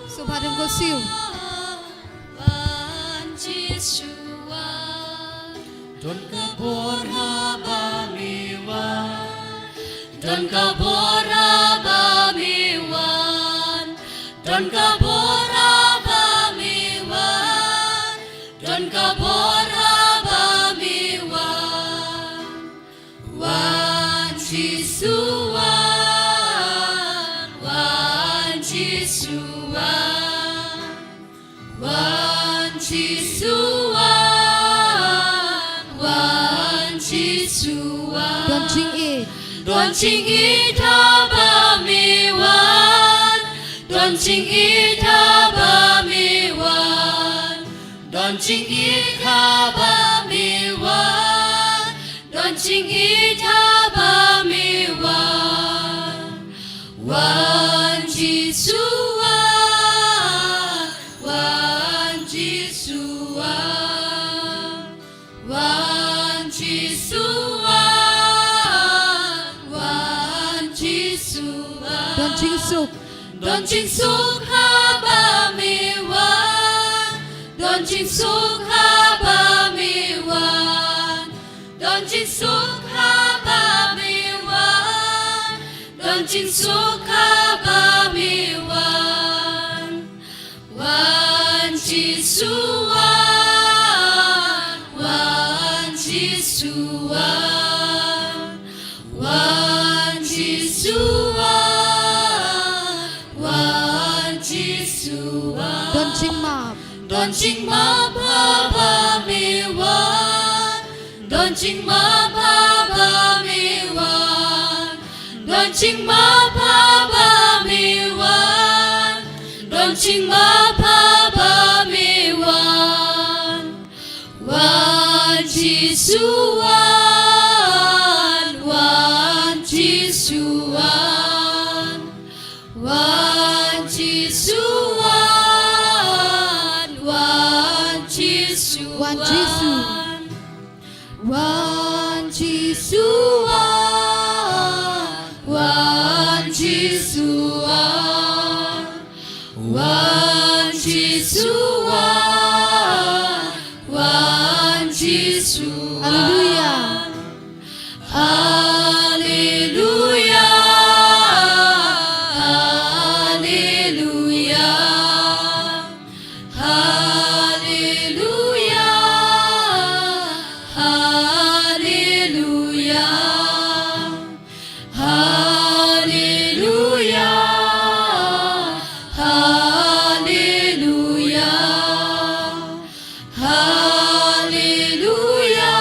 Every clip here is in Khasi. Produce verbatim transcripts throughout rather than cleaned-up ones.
Sngewbha dang ko siew. Don ka bor haba me wan. Don ka bor haba me wan. Don ka bor haba me wan. Don ka bor haba me wan. Wan Jisu wan, wan Jisu wan, wan Jisu wan, wan Jisu wan. Don jingïeit. Don jingïeit haba me wan. Don jingïeit haba me wan. Don jingïeit haba me wan. Don jingïeit haba me wan. Wan Jisu wan. Wan Jisu wan. Wan Jisu wan. Wan Jisu wan. Don jingsuk. Don jingsuk haba me wan. Don jingsuk haba me wan. Don jingsuk haba me wan. Don jingsuk haba me wan. Wan Jisu wan. Wan Jisu wan. Wan Jisu wan, wan Jisu wan. Don jingmap. Don jingmap haba me wan. Don jingmap haba me wan. Don jingmap haba me wan. Don jingmap haba me wan. Wan Jisu wan, wan Jisu wan, wan Jisu wan, wan Jisu wan. Wan Jisu. Wan Jisu wan, wan Jisu wan. Wan Jisu wan, wan Jisu wan. Haleluya. Haleluya. Haleluya. Haleluya. Haleluya. Haleluya. Haleluya. Haleluya.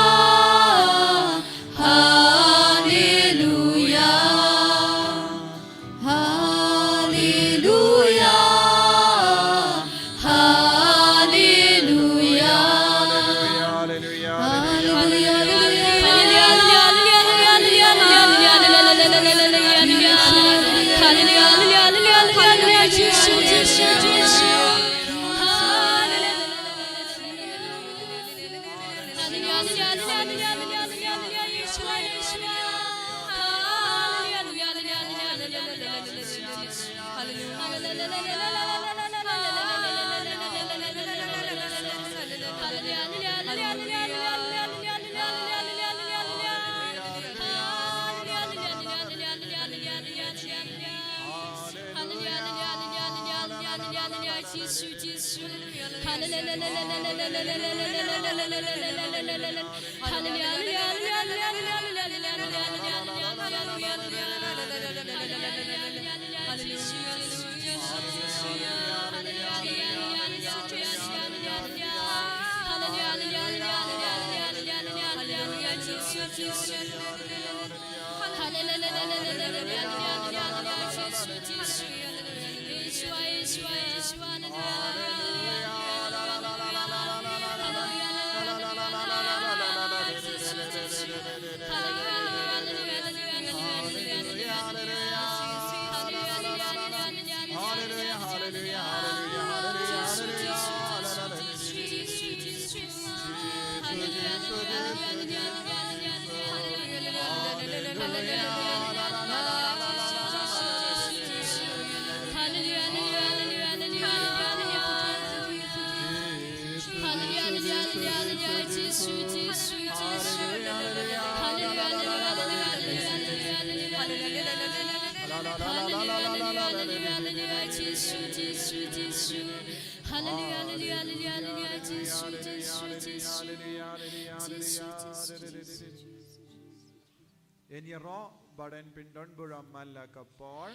Yn ïaroh bad yn pyndon burom man la ka por.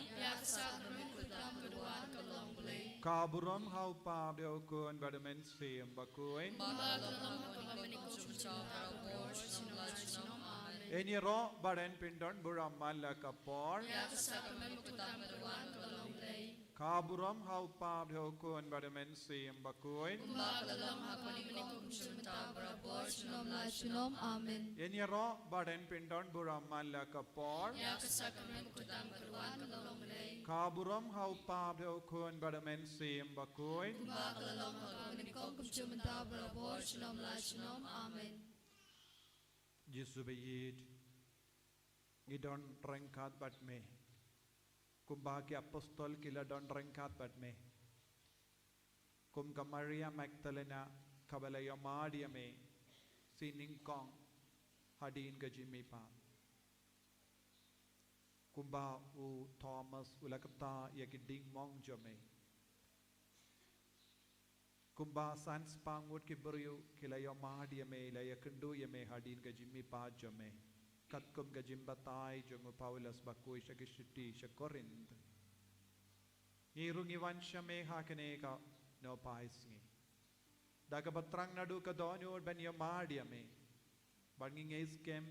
Ka burom ha u Kpa bad ha u Khun bad ha u Mynsiem Bakhuid. Yn ïaroh bad yn pyndon burom man la ka por. Ka burom ha u Kpa bad ha u Khun bad ha u Mynsiem Bakhuid. Amen. Yn ïaroh bad yn pyndon burom man la ka por. Ka burom ha u Kpa bad ha u Khun bad ha u Mynsiem Bakhuid. Amen. Jisu ba-ïeit, ngi don ryngkat bad me. Kumba ki apostol ki la don ryngkat bad me. Kum ka Maria Magdalena kaba la ïohmad ïa me shi nyngkong hadien ka jingmihpat. Kumba u Thomas u la kata ïa ki diengmong jong me. Kumba san spah ngut ki briew ki la ïohmad ïa me, la ïakynduh ïa me hadien ka jingmihpat jong me. Katkum ka jingbatai jong u Paulus bakhuid sha ki shithi sha Korinth. Ngi ruh ngi wan sha me ha kane ka nohphai sngi. Da kaba thrang naduh ka dohnud ban ïohmad ïa me. Bad ngi ngeit skhem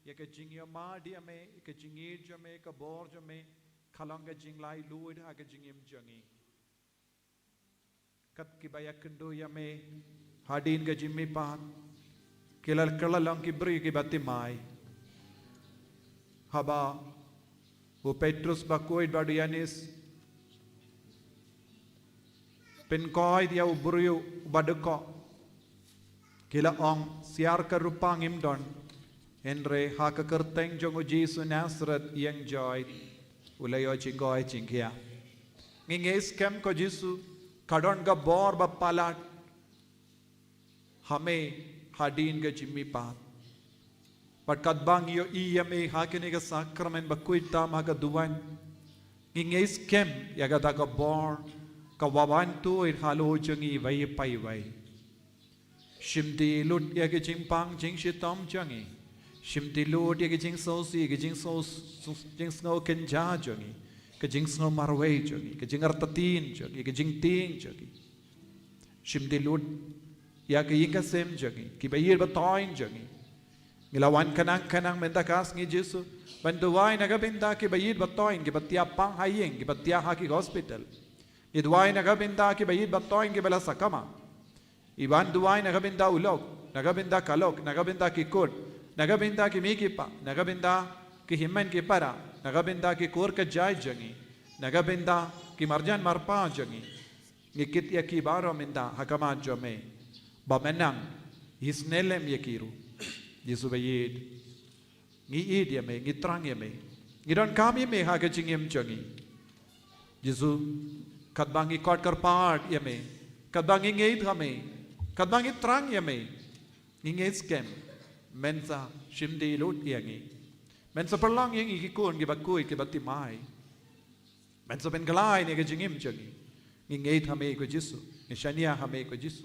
ïa ka jingïohmad ïa me, ïa ka jingïeit jong me, ka bor jong me, ka long ka jinglaitluid ha ka jingim jong ngi. Kat kiba ïakynduh ïa me hadien ka jingmihpat, ki la kylla long ki briew kiba thymmai. Haba u Petrus bakhuid bad u Ïoannis pynkhoit ïa u briew uba dkoh, ki la ong, syiar ka rupa ngim don, hynrei ha ka kyrteng jong u Jisu Nasareth ïeng joit, u la ïoh jingkoit jingkhiah. Ngi ngeit skhem ko Jisu, ka don ka bor ba palat ha me hadien ka jingmihpat. Bad katba ngi ïohi ïa me ha kane ka sakramen bakhuid tam ha ka duwan, ngi ngeit skhem ïa kata ka bor kaba wan tuid halor jong ngi iwei pa iwei. Shim die lut ïa ka jingpang jingshitom jong ngi. Shim die lut ïa ka jingsngewsih, ka jingsngew, jingsngew kynja jong ngi, ka jingsngew marwei jong ngi, ka jingartatien jong ngi, ka jingtieng jong ngi. Shim die lut ïa ka ïing ka sem jong ngi, kiba ïeit ba thoiñ jong ngi. Ngi la wan khnang khnang mynta ka sngi Jisu ban duwai na ka bynta kiba ïeit ba thoiñ, kiba thiah pang ha ïing, kiba thiah ha ki hospital. Ngi duwai na ka bynta kiba ïeit ba thoiñ kiba la sakma. Ngi wan duwai na ka bynta u lok, na ka bynta ka lok, na ka bynta ki kut, na ka bynta ki mei ki pa, na ka bynta ki hynmen ki para, na ka bynta ki kur ka jait jong ngi, na ka bynta ki marjan marpa jong ngi. Ngi kit ïa ki baroh mynta ha khmat jong me. Ba men nang isynei lem ïa ki ruh. Jisu ba ïeit. Ngi ïeit ïa me, ngi thrang ïa me. Ngi donkam ïa me ha ka jingim jong ngi. Jisu, katba ngi khot kyrpad ïa me, katba ngi ngeit ha me, katba ngi thrang ïa me, ngi ngeit skhem men sa shim die lut ïa ngi. Men sa pynlong ïa ngi ki khun kiba khuid kiba thymmai. Men sa pynkylla ïa ka jingim jong ngi. Ngi ngeit ha me ko Jisu, ngi shaniah ha me ko Jisu.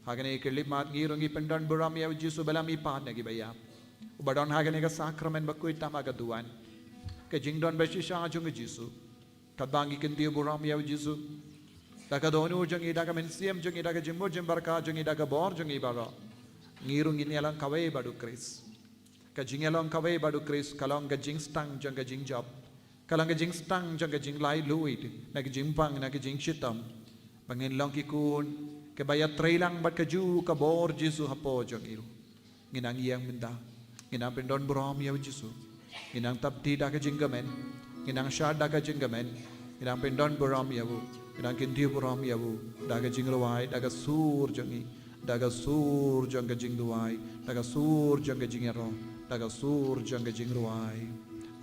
Ha kane ka khyllipmat ngi ruh ngi pyndon burom ïa u Jisu ba la mih pat na kiba ïap, uba don ha kane ka sakramen ba khuid tam ha ka duwan. Ka jingdon ba shisha jong u Jisu, katba ngi kyntiew burom ïa u Jisu da ka dohnud jong ngi, da ka mynsiem jong ngi, da ka jingmut jingpyrkhat jong ngi, da ka bor jong ngi baroh, ngi ruh ngin ïalong kawei bad u Khrist. Ka jingïalong kawei bad u Khrist ka long ka jingstang jong ka jingjop, ka long ka jingstang jong ka jinglaitluid na ka jingpang, na ka jingshitom, ba ngin long ki khun kiba ïatreilang bad kajuh ka bor Jisu hapoh jong ngi ruh. Ngin nang ïeng mynta, ngin nang pyndon burom ïa u Jisu, ngin nang thap kti da ka jingkmen, ngin nang shad da ka jingkmen, ngin nang pyndon burom ïa u, ngin nang kyntiew burom ïa u da ka jingrwai, da ka sur jong ngi, da ka sur jong ka jingduwai, da ka sur jong ka jingïaroh, da ka sur jong ka jingrwai.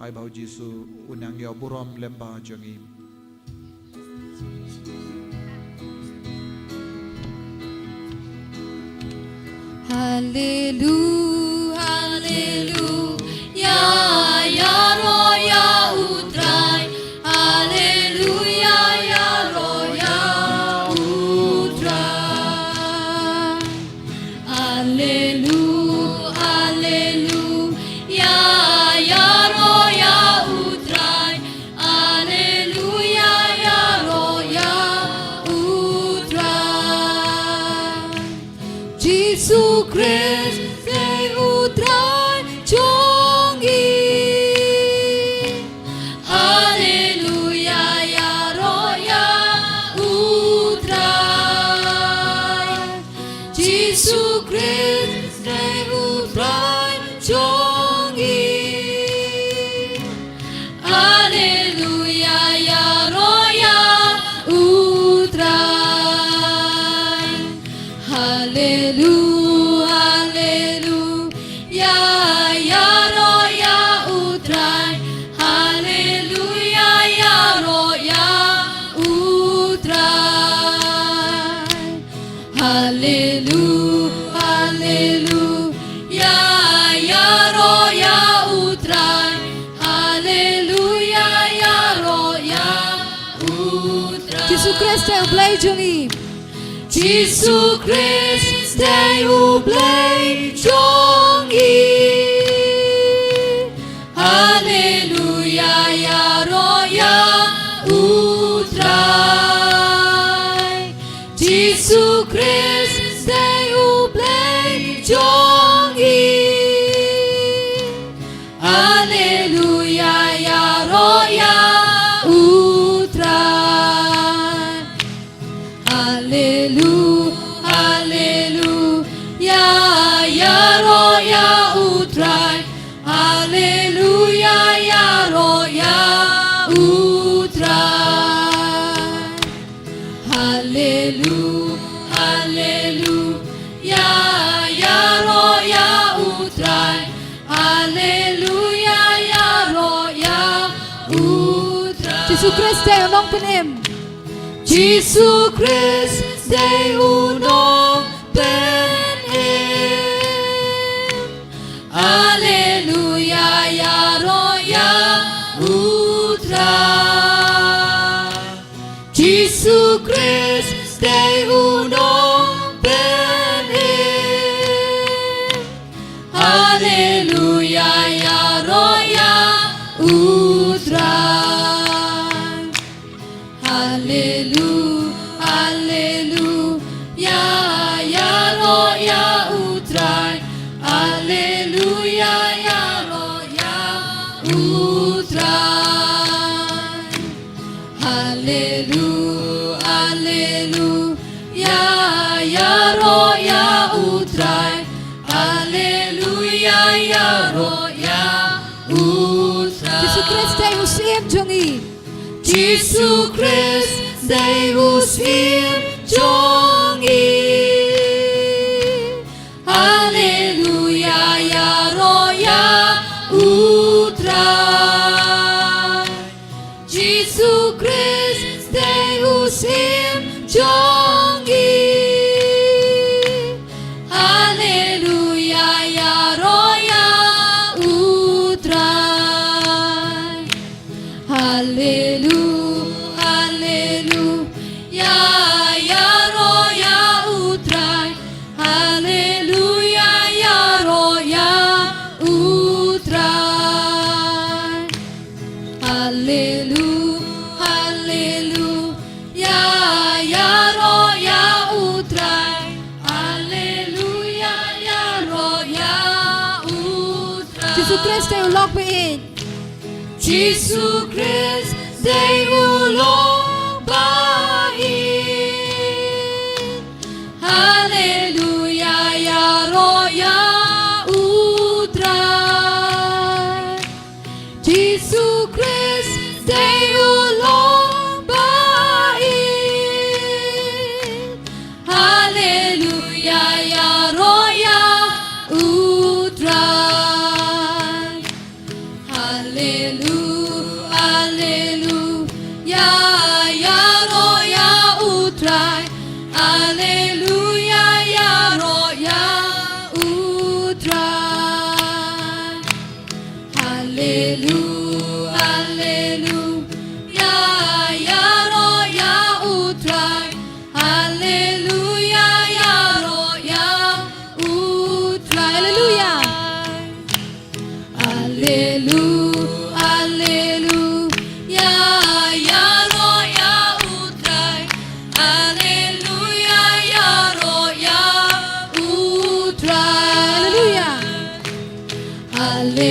Ai ba u Jisu un nang ïoh burom lem bad jong ngi. Hallelu-, halleluia, ïaroh ïa u Trai. Hallelujah, ïaroh ïa u Trai. Hallelu-, hallelujah, ïaroh ïa u Trai. Hallelujah, ïaroh ïa u Trai. Jisu Khrist dei u Trai jong ngi. Hallelujah, ïaroh ïa u Trai. Jisu Khrist dei u Trai jong ngi. Hallelujah, ïaroh ïa u Trai. Hallelu-, hallelujah, ïaroh ïa u Trai. Hallelujah, ïaroh ïa u Trai. Hallelu-, hallelujah, ïaroh ïa u Trai. Hallelujah, ïaroh ïa u Trai. Jisu Khrist dei u Blei jong ngi. Jisu Khrist dei u Blei jong ngi. Hallelujah, ïaroh ïa u Trai. Jisu Khrist dei u Blei jong ngi. Hallelujah, ïaroh ïa u Trai. Hallelu-, hallelujah, ïaroh ïa u Trai. Hallelujah, ïaroh ïa u Trai. Hallelu-, hallelujah, ïaroh ïa u Trai. Hallelujah, ïaroh ïa u Trai. Jisu Khrist dei u Nongpynim. Jisu Khrist dei u Nongpynim. Hallelujah, ïaroh ïa u Trai. Jisu Khrist dei u Nongpynim. Hallelujah, ïaroh ïa u Trai. Hallelu-, hallelujah, ïaroh ïa u Trai. Hallelujah, ïaroh ïa u Trai. Hallelu-, hallelujah, ïaroh ïa u Trai. Hallelujah, ïaroh ïa u Trai. Jisu Khrist dei u Syiem jong ngi. Jisu Khrist dei u Syiem jong ngi. Hallelujah, ïaroh ïa u Trai. Jisu Khrist dei u Syiem jong ngi. Hallelujah, ïaroh ïa u Trai. Hallelu-, hallelujah, Jisu Khrist dei u lok ba-ïeit. Jisu Khrist dei u lok ba-ïeit. Haleluya, ïaroh ïa u Trai. Jisu Khrist dei u lok ba-ïeit. Haleluya, ïaroh ïa u Trai. Haleluya, haleluya, ïaroh ïa u Trai. Haleluya, ïaroh ïa u Trai. Haleluya, haleluya, ïaroh ïa u Trai. Haleluya, ïaroh ïa u Trai. Haleluya. Haleluya, haleluya, ïaroh ïa u Trai. Haleluya, ïaroh ïa u Trai. Haleluya. Haleluya,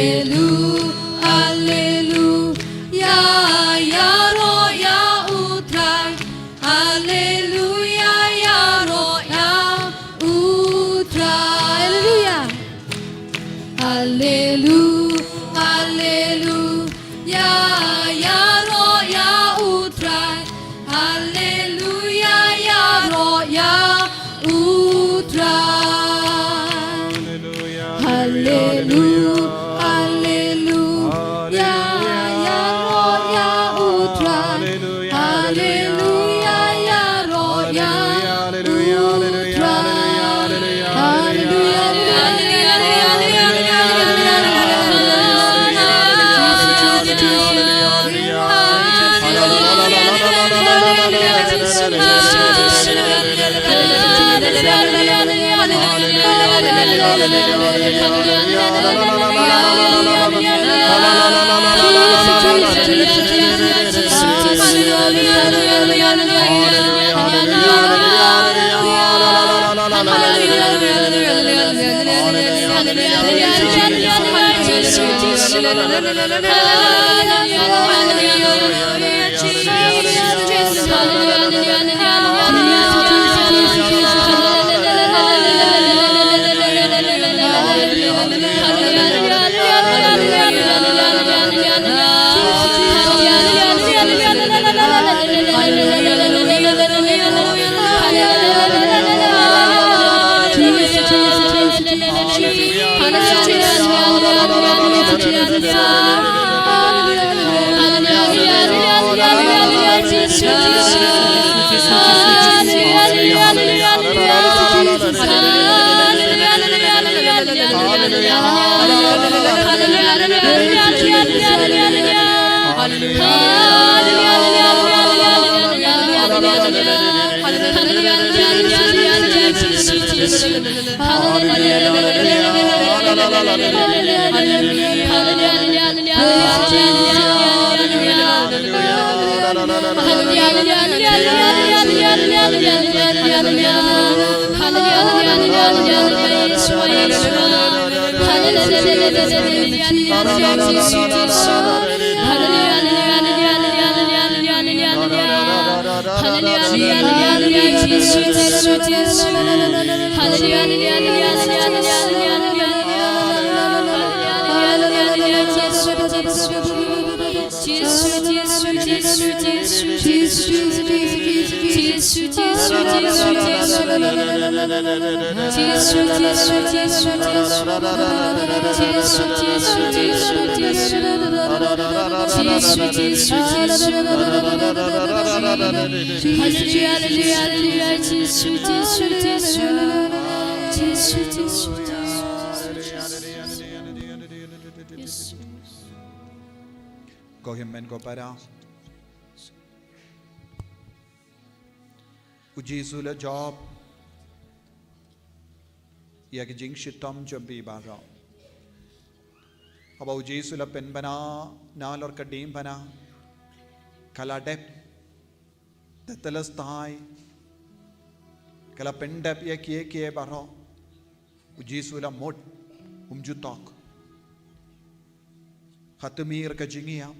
haleluya, ïaroh ïa u Trai. Haleluya, ïaroh ïa u Trai. Haleluya. Haleluya, haleluya, ïaroh ïa u Trai. Haleluya, ïaroh ïa u Trai. Haleluya, haleluya, ïaroh ïa u Trai. Haleluya, ïaroh ïa u Trai. Haleluya, haleluya, Ko hynmen ko para. U Jisu u la jop ïa ki jingshitom jong phi baroh. Haba u Jisu u la pynbna nalor ka diengphna, ka la dep, Tetelestai, ka la pyndep ïa kiei kiei baroh. U Jisu u la mut, um ju tok. Ha tmier ka jingïap,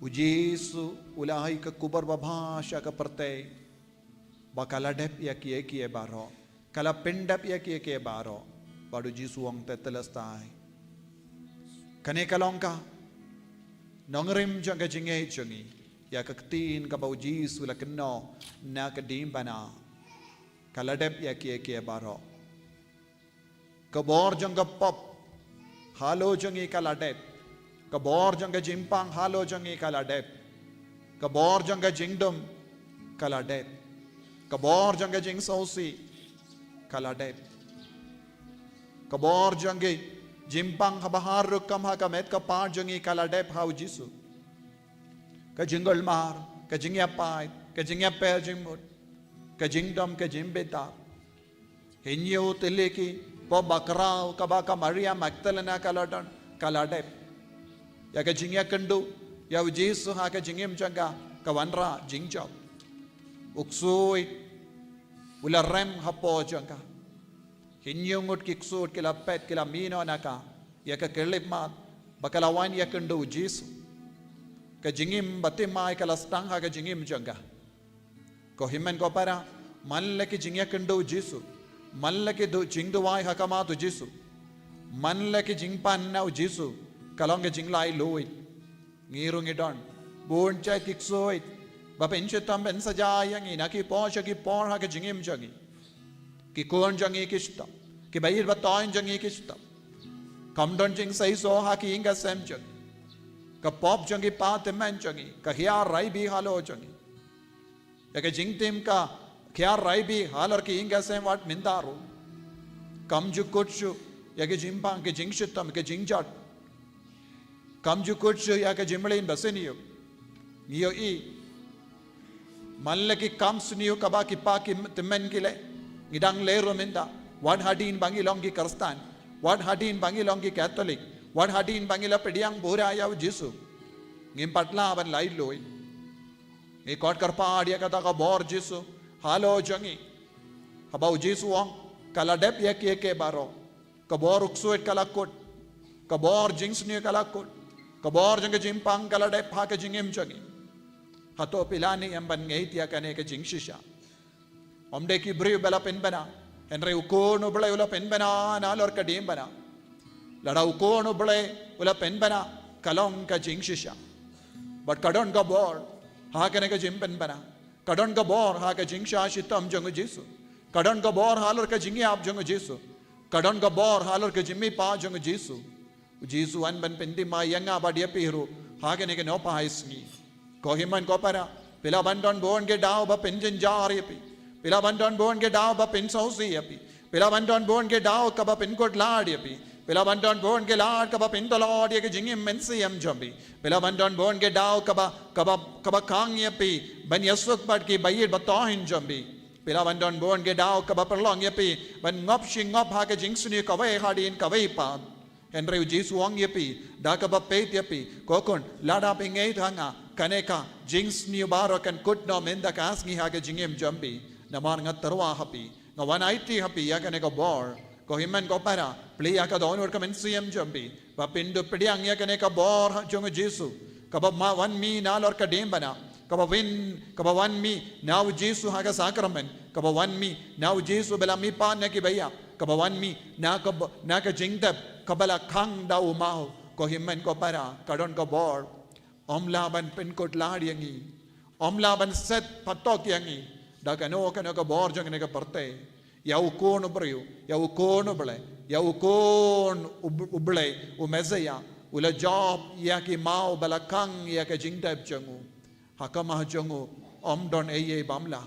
u Jisu u la ai ka khubor babha sha ka pyrthei ba ka la dep ïa kiei kiei baroh, ka la pyndep ïa kiei kiei baroh. Bad u Jisu u ong, Tetelestai. Kane ka long ka nongrim jong ka jingngeit jong ngi ïa ka ktien kaba u Jisu u la kynnoh na ka diengphna. Ka la dep ïa kiei kiei baroh. Ka bor jong ka pop halor jong ngi ka la dep. Ka bor jong ka jingpang halor jong ngi ka la dep. Ka bor jong ka jingdum ka la dep. Ka bor jong ka jingsngewsih ka la dep. Ka bor jong ka jingpang haba har rukom ha ka met ka phad jong ngi ka la dep ha u Jisu. Ka jingkulmar, ka jingïapait, ka jingïapher jingmut, ka jingdom, ka jingbitar. Hynñiew tylli ki pop bakhraw kaba ka Maria Magdalena ka la don, ka la dep ïa ka jingïakynduh ïa u Jisu ha ka jingim jong ka, ka wanrah jingjop. U ksuid u la rem hapoh jong ka. Hynñiew ngut ki ksuid ki la peit, ki la mih noh na ka ïa ka khyllipmat ba ka la wan ïakynduh u Jisu. Ka jingim bathymmai ka la sdang ha ka jingim jong ka. Ko hynmen ko para, man la ki jingïakynduh u Jisu, man la ki duh-, jingduwai ha khmat u Jisu, man la ki jingpan na u Jisu, ka long ka jinglaitluid. Ngi ruh ngi don bun jait ki ksuid ba pynshitom pynsaja ïa ngi na ki por sha ki por ha ka jingim jong ngi. Ki khun jong ngi ki shitom, kiba ïeit ba thoiñ jong ngi ki shitom. Kam don jingseisoh ha ki ïing ki sem jong ngi. Ka pop jong ki kpa tymmen jong ngi ka hiar raibi halor jong ngi. Ïa ka jingtim ka hiar raibi halor ki ïing ki sem wat mynta ruh. Kam ju kut shuh ïa ka jingpang, ka jingshitom, ka jingjot. Kam ju kut shuh ïa ka jingmlien basniew. Ngi ïohi man la ki kam sniew kaba ki kpa ki tymmen ki leh, ngi dang leh ruh mynta. Wat hadien ba ngi long ki Khristan, wat hadien ba ngi long ki Katholik, wat hadien ba ngi la pdiang pura ïa u Jisu, ngim pat lah ban laitluid. Ngi khot kyrpad ïa kata ka bor Jisu halor jong ngi. Haba u Jisu u ong, ka la dep ïa kiei kiei baroh. Ka bor u ksuid ka la kut. Ka bor jingsniew ka la kut. Ka bor jong ka jingpang ka la dep ha ka jingim jong ngi. Hato phi la ne em ban ngeit ïa kane ka jingshisha? Ym dei ki briew ba la pynbna, hynrei u Khun u Blei u la pynbna nalor ka diengphna. Lada u Khun u Blei u la pynbna, ka long ka jingshisha. Bad ka don ka bor ha kane ka jingpynbna. Ka don ka bor ha ka jingshah shitom jong u Jisu. Ka don ka bor halor ka jingïap jong u Jisu. Ka don ka bor halor ka jingmihpat jong u Jisu. U Jisu u wan ban pynthymmai ïa nga bad ïa phi ruh ha kane ka nohphai sngi. Ko hynmen ko para, phi lah ban don bun ki daw ba pynjynjar ïa phi. Phi lah ban don bun ki daw ba pynsngewsih ïa phi. Phi lah ban don bun ki daw kaba pynkut lad ïa phi. Phi lah ban don bun ki lad kaba pyntlot ïa ka jingim mynsiem jong phi. Phi lah ban don bun ki daw kaba, kaba, kaba khang ïa phi ban ïasuk bad kiba ïeit ba thoiñ jong phi. Phi lah ban don bun ki daw kaba pynlong ïa phi ban ngop shi ngop ha ka jingsniew kawei hadien kawei pat. Hynrei u Jisu u ong ïa phi da kaba peit ïa phi, ko khun, lada phi ngeit ha nga, kane ka jingsniew baroh kan kut noh mynta ka sngi ha ka jingim jong phi. Namar nga tyrwa ha phi, nga wan aiti ha phi ïa kane ka bor. Ko hynmen ko para, plie ïa ka dohnud ka mynsiem jong phi ba phin dup pdiang ïa kane ka bor ha jong u Jisu, kaba ma wan mih nalor ka diengphna, kaba wan, kaba wan mih na u Jisu ha ka sakramen, kaba wan mih na u Jisu ba la mihpat na kiba ïap, kaba wan mih na ka, na ka jingtep kaba la khang da u maw. Ko hynmen ko para, ka don ka bor. Ym lah ban pynkut lad ïa ngi. Ym lah ban set patok ïa ngi da kano kano ka bor jong kane ka pyrthei. Ïa u Khun u briew, ïa u Khun u Blei, ïa u Khun u, u Blei, u Messaïah, u la jop ïa ki maw ba la khang ïa ka jingtep jong u. Ha khmat jong u ym don ei ei bym lah.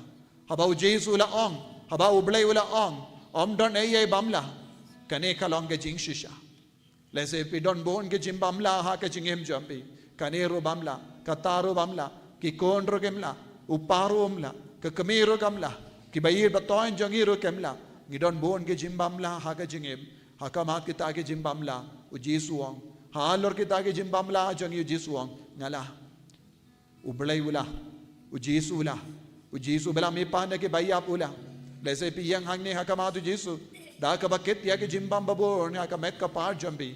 Haba u Jisu u la ong, haba u Blei u la ong, ym don ei ei bym lah, kane ka long ka jingshisha. Lehse phi don bun ki jingbymlah ha ka jingim jong phi. Kane ruh bym lah, kata ruh bym lah, ki khun ruh kim lah, u kpa ruh um lah, ka kmie ruh kam lah, kiba ïeit ba thoiñ jong ngi ruh kim lah. Ngi don bun ki jingbymlah ha ka jingim. Ha khmat kita ki jingbymlah, u Jisu u ong, halor kita ki jingbymlah jong ngi, u Jisu u ong, nga lah. U Blei u lah, u Jisu u lah, u Jisu ba la mihpat na kiba ïap u lah. Lehse phi ïeng hangne ha khmat u Jisu da kaba kit ïa ki jingbym babun ha ka met ka phad jong phi.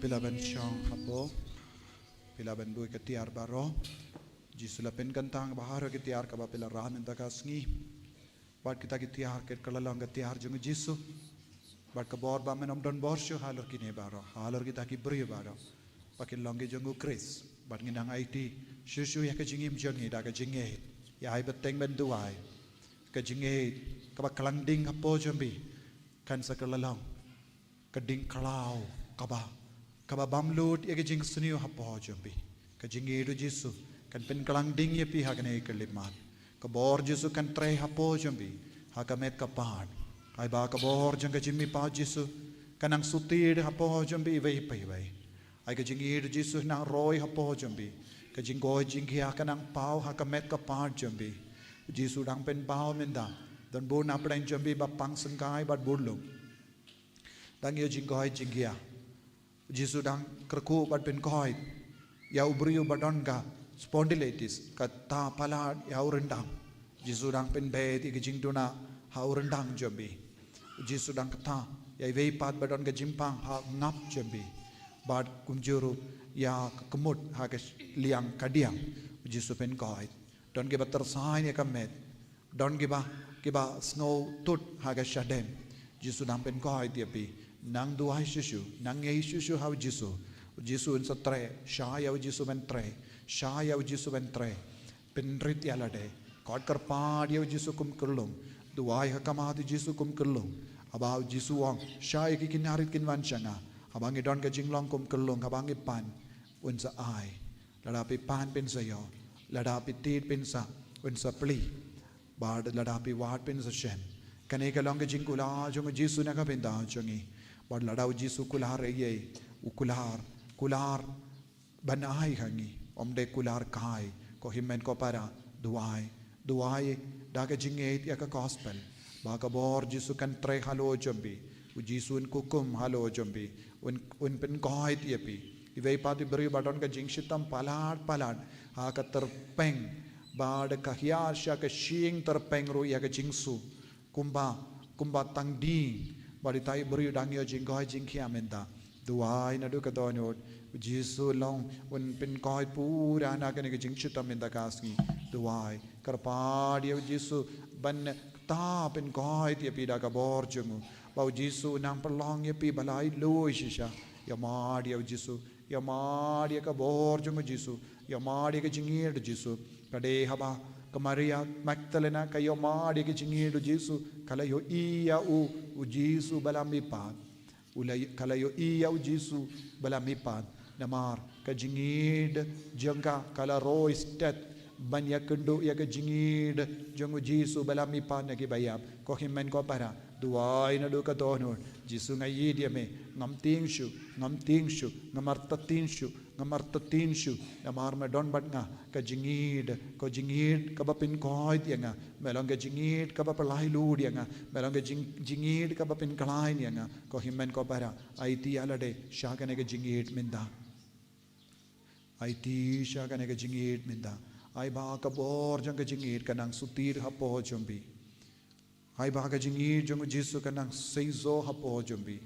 Phi lah ban shong hapoh. Phi lah ban buh ïa ka tiar baroh. Jisu la pynkyntang baroh ki tiar kaba phi la rah mynta ka sngi. Bad kita ki tiar kat ka la long ka tiar jong u Jisu. Bad ka bor ba men ym don bor shuh halor kine baroh, halor kita ki briew baroh. Ba kin long ki jong u Khrist. Bad ngin nang aiti shuh shuh ïa ka jingim jong ngi da ka jingngeit. Ïa ai bteng ban duwai. Ka jingngeit kaba khlaiñ ding hapoh jong phi kan sa ka la long ka ding khlaw kaba, kaba bam lut ïa ka jingsniew hapoh jong phi. Ka jingngeit u Jisu kan pynkhlaiñ ding ïa phi ha kane ka khyllipmat. Ka bor Jisu kan trei hapoh jong phi ha ka met ka phad. Ai ba ka bor jong ka jingmihpat Jisu kan nang sutit hapoh jong phi iwei pa iwei. Ai ka jingngeit u Jisu nang roi hapoh jong phi. Ka jingkoit jingkhiah kan nang paw ha ka met ka phad jong phi. U Jisu dang pynpaw mynta. Don bun na pdeng jong phi ba pang syngkai bad bun lum. Dang ïoh jingkoit jingkhiah. U Jisu dang kyrkhu bad pynkoit ïa u briew ba don ka spondylitis, ka tah palat ïa u ryndang. U Jisu dang pynbeit ïa ka jingduna ha u ryndang jong phi. U Jisu dang kata ïa iwei pat ba don ka jingpang ha ngap jong phi. Bad kumjuh ruh ïa ka kmut ha ka liang kadiang. U Jisu pynkoit. Don kiba tyrsain ïa ka met. Don kiba, kiba sngew tut ha ka shadem. Jisu dang pynkoit ïa phi. Nang duwai shuh shuh, nang ngeit shuh shuh ha u Jisu. U Jisu un sa trei, shah ïa u Jisu ban trei, shah ïa u Jisu ban trei. Pynrit ïa lade. Kot kyrpad ïa u Jisu kum kyllum. Duwai ha khmat u Jisu kum kyllum. Haba u Jisu u ong, shah ïa ki, ki narit kin wan sha nga. Haba ngi don ka jinglong kum kyllum, haba ngi pan, un sa ai. Lada phi pan phin sa ïoh, lada phi tied phin sa, phin sa plie. Bad lada phi wad phin sa shem. Kane ka long ka jingkular jong u Jisu na ka bynta jong ngi. Bad lada u Jisu u kular ïa ngi, u kular, kular ban ai ha ngi. Ym dei kular kai, ko hynmen ko para, duwai. Duwai da ka jingngeit ïa ka gospel. Ba ka bor Jisu kan trei halor jong phi. U Jisu un hukum halor jong phi. Un, un pynkoit ïa phi. Iwei pat i briew ba don ka jingshitom palat palat ha ka tyrpeng. Bad ka hiar sha ka shyieng tyrpeng ruh ïa ka jingsuk. Kumba, kumba tang ding. Bad ita i briew dang ïoh jingkoit jingkhiah mynta. Duwai naduh ka dohnud. U Jisu long un pynkoit pura na kane ka jingshitom mynta ka sngi. Duwai. Kyrpad ïa u Jisu ban kata pynkoit ïa phi da ka bor jong u. Ba u Jisu un nang pynlong ïa phi ba la ïaid lui shisha. Ïa mad ïa u Jisu. Ïa mad ïa ka bor jong u Jisu. Ïa mad ïa ka jingïeit u Jisu. Ka dei haba Ka Maria Magdalena ka ïohmad ïa ka jingïeid u Jisu, ka la ïohi ïa u, u Jisu ba la mihpat. U la, ka la ïohi ïa u Jisu ba la mihpat. Namar ka jingïeid jong ka ka la roi stet ban ïakynduh ïa ka jingïeid jong u Jisu ba la mihpat na kiba ïap. Ko hynmen ko para, duwai naduh ka dohnud: Jisu, nga ïeid ïa me, ngam tieng shuh, ngam tieng shuh, ngam artatien shuh, ngam artatien shuh, namar me don bad nga. Ka jingïeid, ka jingïeid kaba pynkoit ïa nga, me long ka jingïeid kaba pyllait lut ïa nga, me long ka jing, jingïeid kaba pynkhlaiñ ïa nga. Ko hynmen ko para, aiti ïa lade sha kane ka jingïeid mynta. Aiti sha kane ka jingïeid mynta. Ai ba ka bor jong ka jingïeid ka nang sutir hapoh jong phi. Ai ba ka jingïeid jong u Jisu ka nang seisoh hapoh jong phi.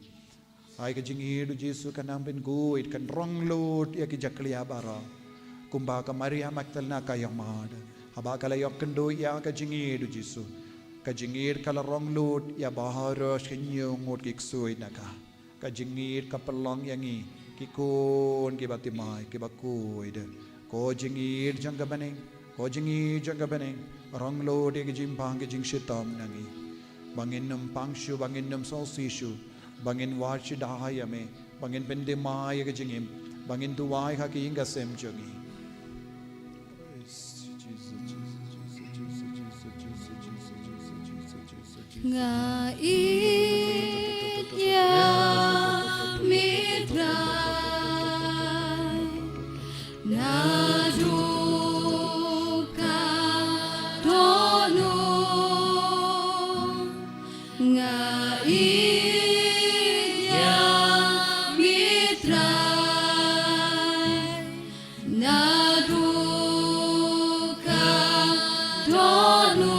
Ai ka jingïeid u Jisu ka nang pynguid, kan rong lut ïa ki jakhlia baroh. Kumba ka Maria Magdalena ka ïohmad haba ka la ïakynduh ïa ka jingïeid u Jisu. Ka jingïeid ka la rong lut ïa baroh shi hynñiew ngut ki ksuid na ka. Ka jingïeid ka pynlong ïa ngi ki khun kiba thymmai, kiba khuid. Ko jingïeid jong ka bneng, ko jingïeid jong ka bneng, rong lut ïa ki jingpang ki jingshitom na ngi. Ba ngin ym pang shuh, ba ngin ym sngewsih shuh, ba ngin wad shida ïa me, ba ngin pynthymmai ïa ka jingim, ba ngin duwai ha ka ïing ka sem jong ngi. Nga ïeit ïa me Trai, naduh ka dohnud. Nga ïeit ïa me Trai, naduh ka dohnud.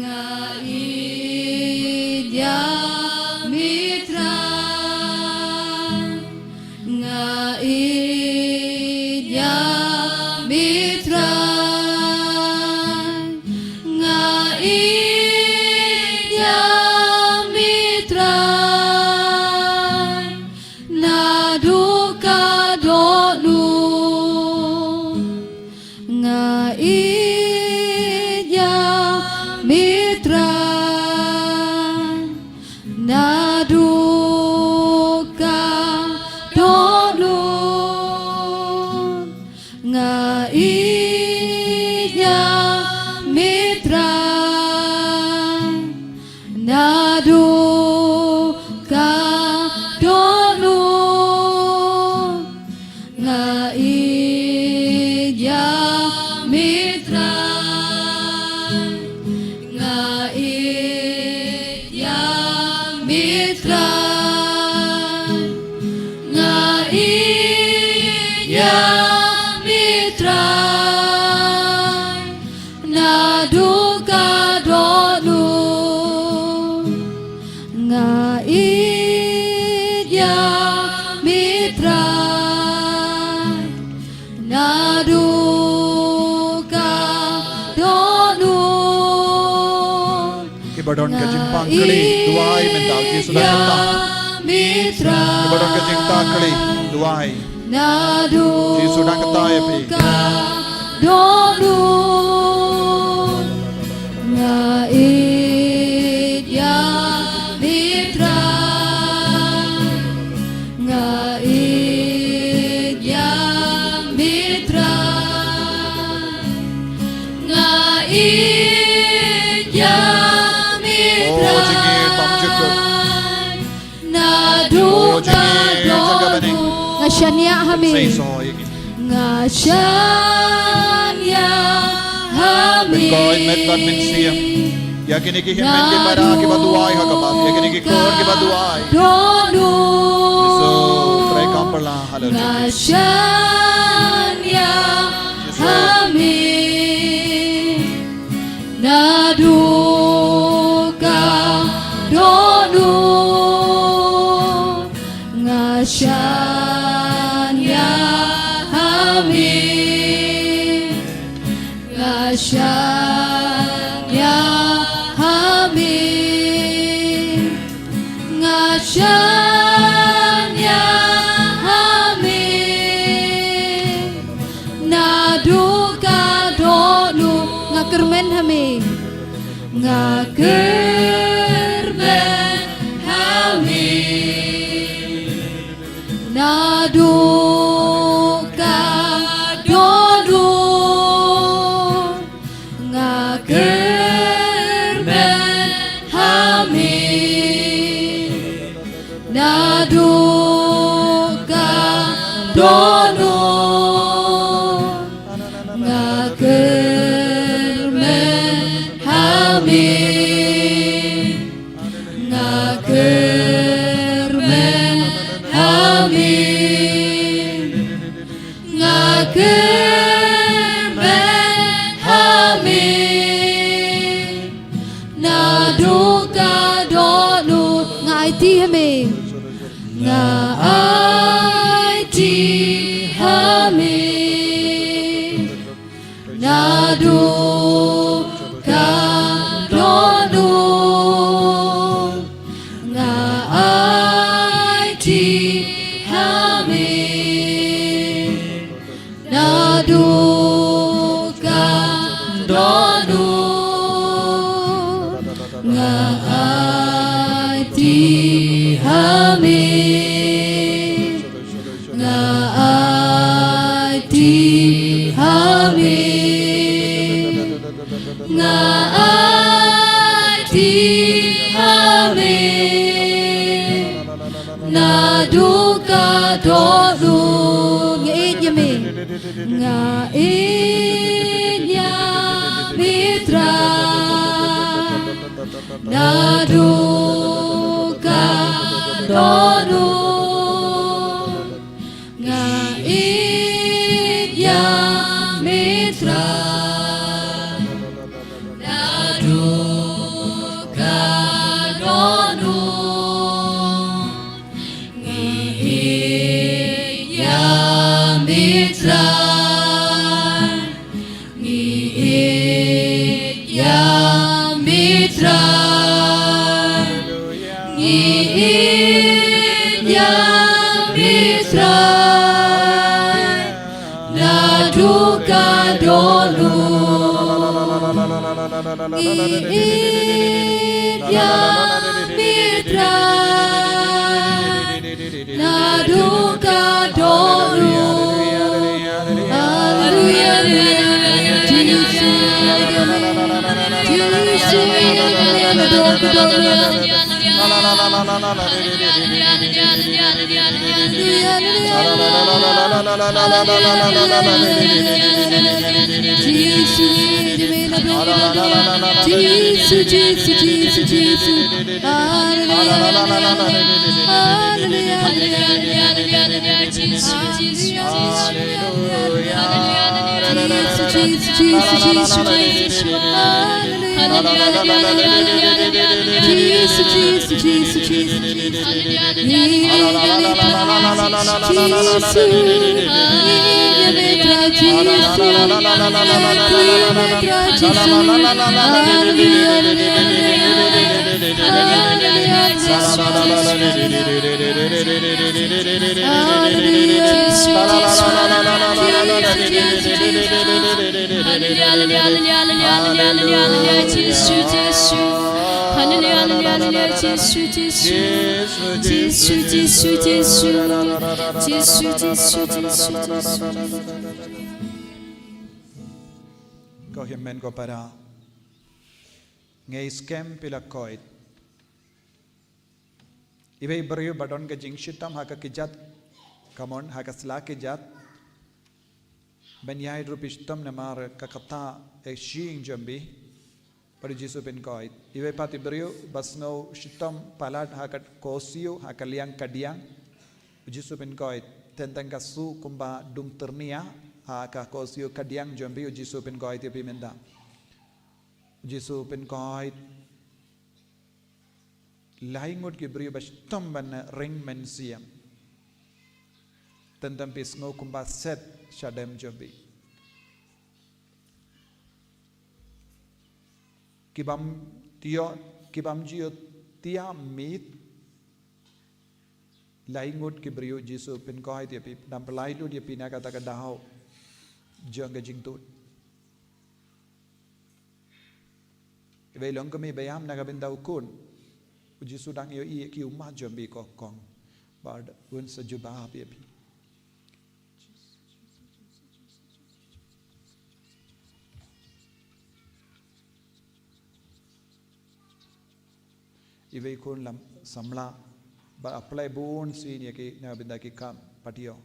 Nga ïeit ïa me Trai, nga ïeit ïa me Trai, nga ïeit ïa me Trai, naduh ka dohnud. Nga ïeit ïa me Trai, naduh ka dohnud. Nga ïeit ïa me Trai, naduh ka dohnud. Nga ïeit ïa me Trai, nga ïeit ïa me Trai, nga ïeit ïa me Trai, naduh ka dohnud. Nga ïeit ïa me Trai, naduh ka dohnud. Kiba don ka jingpang kali, duwai mynta, Jisu da kata. Kiba don ka jingpang kali, duwai. Naduh Jisu da kata ïa phi. Dohnud. Nga ïeit ïa me Trai, nga ïeit ïa me Trai, nga ïeit ïa me Trai. Naduh ka dohnud. Nga shaniah ha me. Nga shaniah ha me. Ïa kine ki hynmen ki para kiba duwai ha ka mat. Ïa kine ki khun kiba duwai. Dohnud. Jisu, trei kam pala, haleluya. Nga shaniah ha me. Naduh ka dohnud. Nga shaniah ha me. Nga shaniah ha me. Nga shaniah ha me. Naduh ka kyrmen ha me. Nga kyrmen ha me. Naduh ka dohnud nga kyrmen ha me. Naduh ka dohnud nga kyrmen ha me. Nga kyrmen ha me. Nga kyrmen ha me. Naduh ka dohnud nga aiti ha me. Nga aiti ha me. Naduh ka dohnud nga aiti ha me. Naduh ka dohnud nga aiti ha me. Nga aiti ha me. Nga aiti ha me. Naduh ka dohnud nga ïeit ïa me. Nga ïeit ïa me Trai. Naduh ka dohnud nga ïeit ïa me Trai. Naduh ka dohnud nga ïeit ïa me Trai. Ngi ïeit ïa me Trai. Ngi ïeit ïa me Trai. Naduh ka dohnud. Ngi ïeit ïa me Trai. Naduh ka dohnud. Haleluya, haleluya, haleluya. Jisu, Jisu, naduh ka dohnud. Haleluya, haleluya. Jisu, Jisu, Jisu, Jisu. Haleluya, haleluya, haleluya. Haleluya, haleluya, haleluya, haleluya, Jisu, Jisu, Jisu. Haleluya, haleluya, haleluya, Jisu, Jisu, Jisu, Jisu. Haleluya, haleluya, haleluya, haleluya, Jisu, Jisu, Jisu, Jisu, Jisu. Haleluya, haleluya, haleluya, Jisu, Jisu. Haleluya, haleluya, haleluya, Jisu, Jisu. Haleluya, haleluya, haleluya, Jisu, Jisu. Haleluya, Jisu, Jisu. Haleluya, haleluya, haleluya, Jisu, Jisu. Haleluya, haleluya, haleluya, Jisu, Jisu. Jisu, Jisu, Jisu. Jisu, Jisu, Jisu, Jisu. Ko hynmen ko para. Ngei skhem phi la koit. Iwei i briew ba don ka jingshitom ha ka kjat, kamon ha ka sla kjat. Ban ïai ruh phi shitom namar ka kata e shing jong phi. Bad u Jisu u pynkoit. Iwei pat i briew ba sngew shitom palat ha ka korsiew ha ka liang kadiang. U Jisu u pynkoit. Teng teng ka shu kumba dung tyrnia ha ka korsiew kadiang jong phi, u Jisu u pynkoit ïa phi mynta. U Jisu u pynkoit. Lai ngut ki briew ba shitom ban ring mynsiem. Teng teng phi sngew kumba set shadem jong phi. Ki bym ju ïoh, ki bym ju ïoh tiah miet. Lai ngut ki briew u Jisu u pynkoit ïa phi, dang pynlait lut ïa phi na kata ka daw jong ka jingtut. Iwei long kmie ba ïam na ka bynta u khun. U Jisu dang ïohi ïa ki ummat jong phi ko kong. Bad un sa jubab ïa phi. Iwei khun lam samla bad apply bun sien ïa ki na bynta ki kam patio.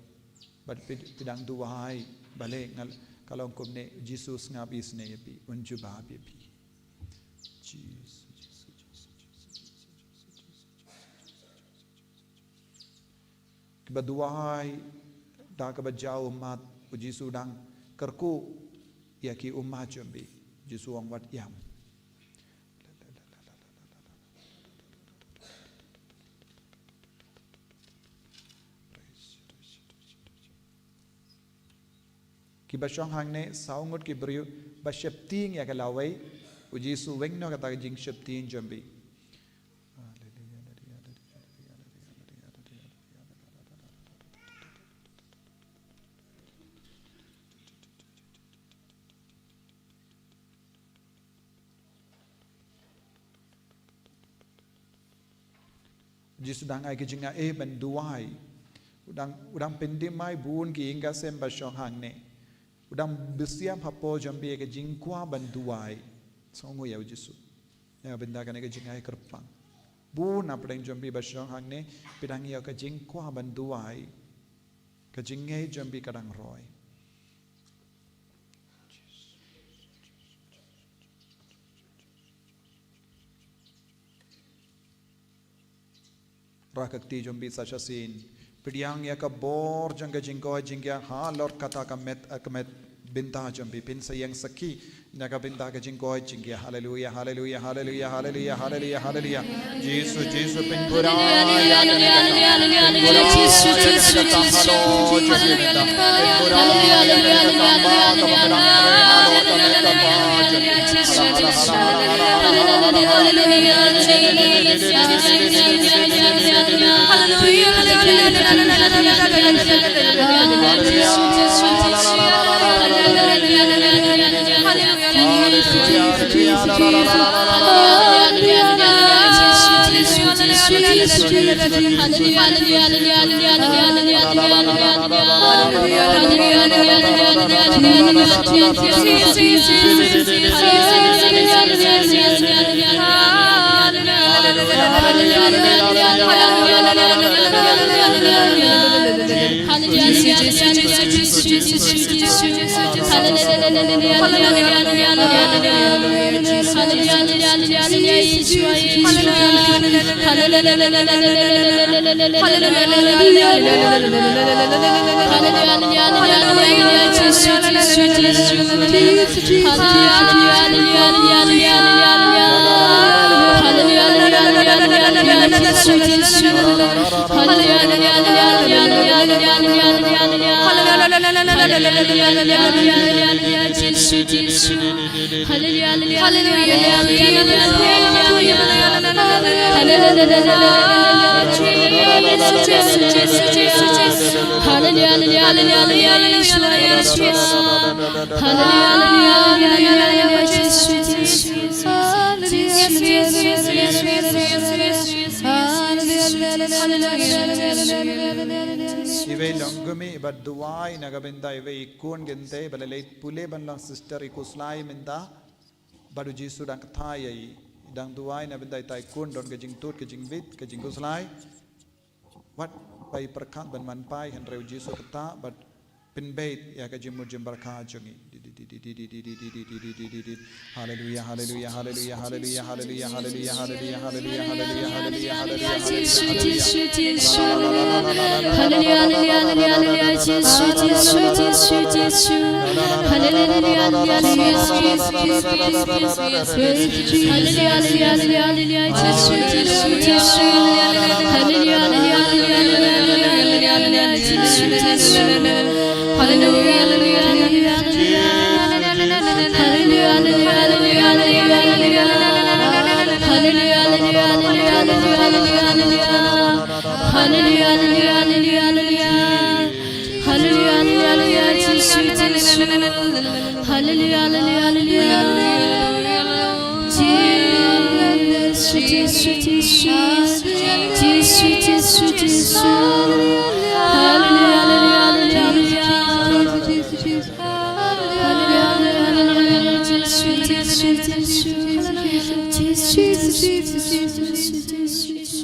Bad phi, phi dang duwai, balei ngal ka long kumne? Jisu sngap isnei ïa phi, un jubab ïa phi. Jisu, Jisu, Jisu. Kiba duwai da kaba jaw ummat, u Jisu dang kyrkhu ïa ki ummat jong phi. Jisu ong wat ïam. Kiba shong hangne saw ngut ki briew ba sheptieng ïa ka lawei. U Jisu weng noh kata ka jingsheptieng jong phi. Jisu dang ai ka jingaiei ban duwai. U dang, u dang pyndem ai bun ki ïing ki sem ba shong hangne. U dang bisiam hapoh jong phi ïa ka jingkwah ban duwai. Sngew ïa u Jisu. Ïa bynta kane ka jingai kyrpang. Bun na pdeng jong phi ba shong hangne, phi dang ïa ka jingkwah ban duwai. Ka jingngeit jong phi ka dang roi. Rah ka kti jong phi sa shisien. Pdiang ïa ka bor jong ka jingkoit jingkhiah halor kata ka met, ka met bynta jong phi, phin sa ïeng sakhi na ka bynta ka jingkoit jingkhiah. Haleluya, haleluya, haleluya, haleluya, haleluya, haleluya. Jisu, Jisu, pynbura ïa kane ka kam. Pynbura ïa kane ka kam halor jong phi bynta. Pynbura ïa kane ka kam ba kaba ka dang trei halor kane ka kam ba jong phi. Iwei long kmie iba duwai na ka bynta iwei i khun kynthei ba la leit pule ban long sister, i khuslai mynta. Bad u Jisu dang kata ïa i, i dang duwai na bynta ita i khun, don ka jingtud, ka jingbit, ka jingkhuslai. Wat ba i pyrkhat ban man pai, hynrei u Jisu kata bad pynbeit ïa ka jingmut jingpyrkhat jong i. Haleluya, haleluya, haleluya. Jisu, Jisu, Jisu, Jisu, Jisu. Haleluya, haleluya, haleluya. Haleluya, haleluya, haleluya. Jisu, Jisu, Jisu. Jisu, Jisu, Jisu.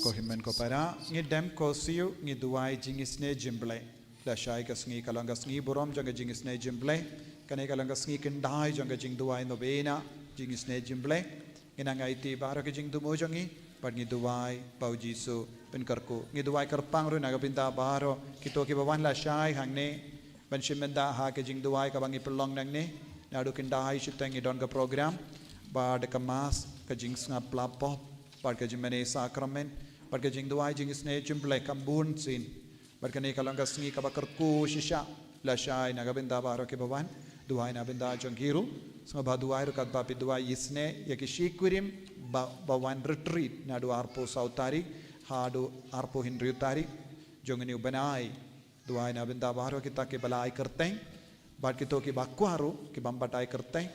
Ko hynmen ko para, ngi dem ko siew, ngi duwai jingisnei jong U Blei. Lashai ka sngi ka long ka sngi burom jong ka jingisnei jong U Blei. Kane ka long ka sngi khyndai jong ka jingduwai novena jingisnei jong U Blei. Ngi nang aiti baroh ki jingthmu jong ngi, bad ngi duwai ba U Jisu un kyrkhu. Ngi duwai kyrpang ruh na ka bynta baroh kito kiba wan lashai hangne ban shim bynta ha ka jingduwai kaba ngi pynlong nangne. Naduh khyndai shiteng ngi don ka program, bad ka mass, ka jingsngap lap pop, bad ka jingmane sakramen, bad ka jingduwai jingisnei jong U Blei kham bun sien. Bad kane ka long ka sngi kaba kyrkhu shisha. Lashai na ka bynta baroh kiba wan, duwai na bynta jong ki ruh. Sngewbha duwai ruh katba phi duwai isnei ïa ki shi kurim ba, ba wan retreat naduh arphew saw tarik haduh arphew hynriew tarik jong une u bnai. Duwai na bynta baroh kita kiba la ai kyrteng, bad kito kiba kwah ruh, kibym pat ai kyrteng.